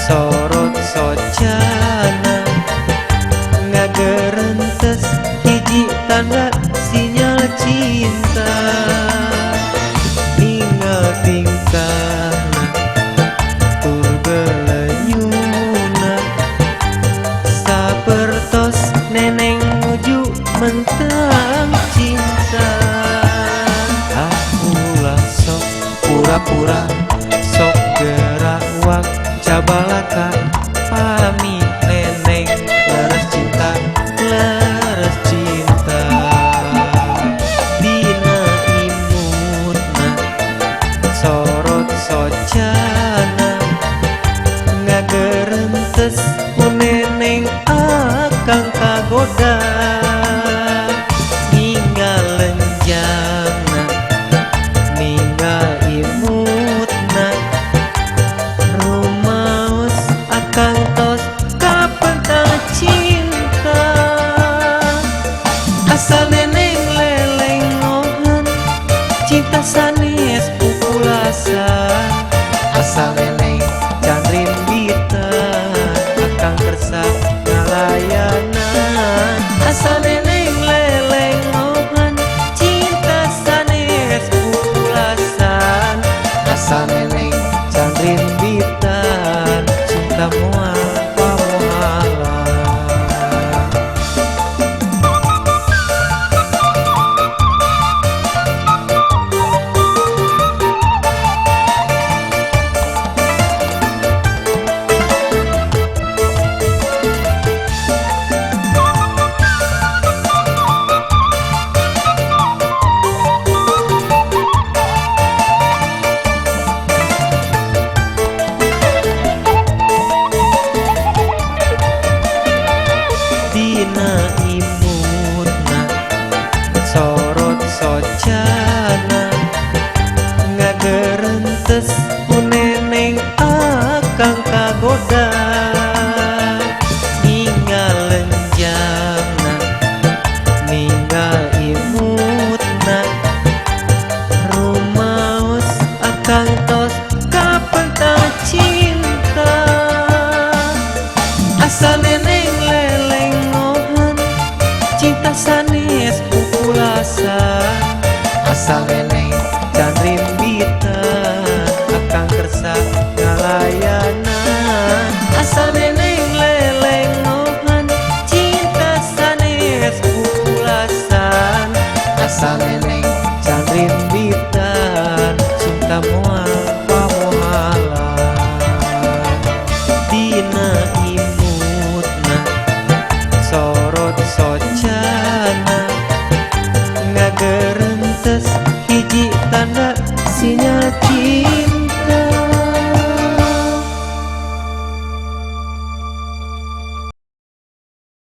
Sorot socana ngagerentes hiji tanda sinyal cinta. Ninggal tingkahna tur belenyuna sapertos neneng nuju mentang cinta. Ulah sok pura-pura sok gerak wak cabalaka pami neneng leres cinta leres cinta. Dina imutna sorot socana ngagerentes ku neneng akang kagoda. Ninggal lenjangna ninggal imutna rumaos akang tos kapentang cinta. Asal neneng lelengohan cinta sanes pupulasan. Asal neneng can rimbitan akang kersa ngalayanan. Asal neneng lelengohan cinta sanes pupulasan. Asal neneng can rimbitan cinta moal pamoalan. Dina imutna sorot socana ngagerentes ku neneng akang kagoda. Ninggal lenjangna ninggal imutna rumaos akang tos kapentang cinta. Asal neneng lelengohan cinta sanes pupulasan. Asal neneng can rimbitan akang kersa ngalayanan. Asal neneng lelengohan cinta sanes pupulasan. Asal neneng can rimbitan.